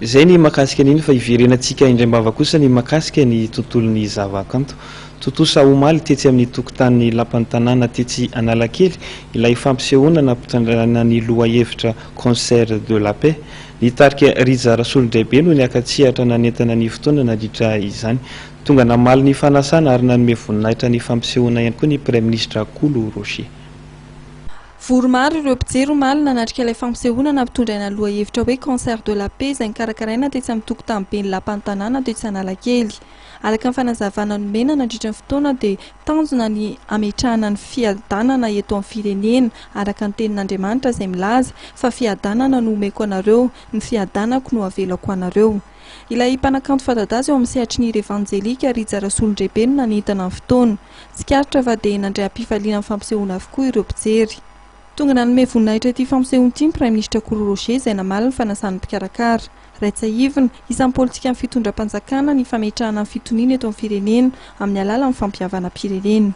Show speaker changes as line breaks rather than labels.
Izay ny mahakasika an'iny fa hiverenantsika indraim-bava kosa ny mahakasika ny tontolon'ny zavakanto. Tontosa omaly tetsy amin'ny tokotanin'ny Lapan'ny Tanàna tetsy Analakely ilay fampisehoana nampitondrana ny lohahevitra Concert de la paix. Ny tarika Rija Rasolondraibe no niaka-tsehatra nanentana ny fotoana nandritra izany. Tonga namaly ny fanasana ary nanome voninahitra ny fampisehoana ihany koa ny Praiminisitra Kolo Roger.
Vory maro ireo mpijery omaly nanatrika ilay fampisehoana nampitondraina ny lohahevitra hoe Concert de la paix izay nokarakaraina tetsy amin'ny tokotaniben'ny Lapan'ny Tanàna tetsy Analakely. Araka ny fanazavana nomena nandritra ny fotoana dia tanjona ny hametrahana ny fiadanana eto amin'ny firenena araka ny tenin'Andriamanitra izay milaza fa fiadanana no omeko anareo, ny fiadanako no avelako ho anareo. Ilay mpanakanto fanta-daza eo amin'ny sehatry ny hira evanjelika, Rija Rasolondrehibe no nanentana ny fotoana. Tsikaritra fa dia nandray am-pifaliana ny fampisehoana avokoa ireo mpijery. Tonga nanome voninahitra ity fampisehoana ity ny Praiminisitra Kolo Roger izay namaly ny fanasan'ny mpikarakara. Raha tsiahivina, isan'ny politikan'ny fitondram-panjakana ny fametrahana ny fitoniana eto amin'ny firenena amin'ny alalan'ny fampihavanam-pirenena.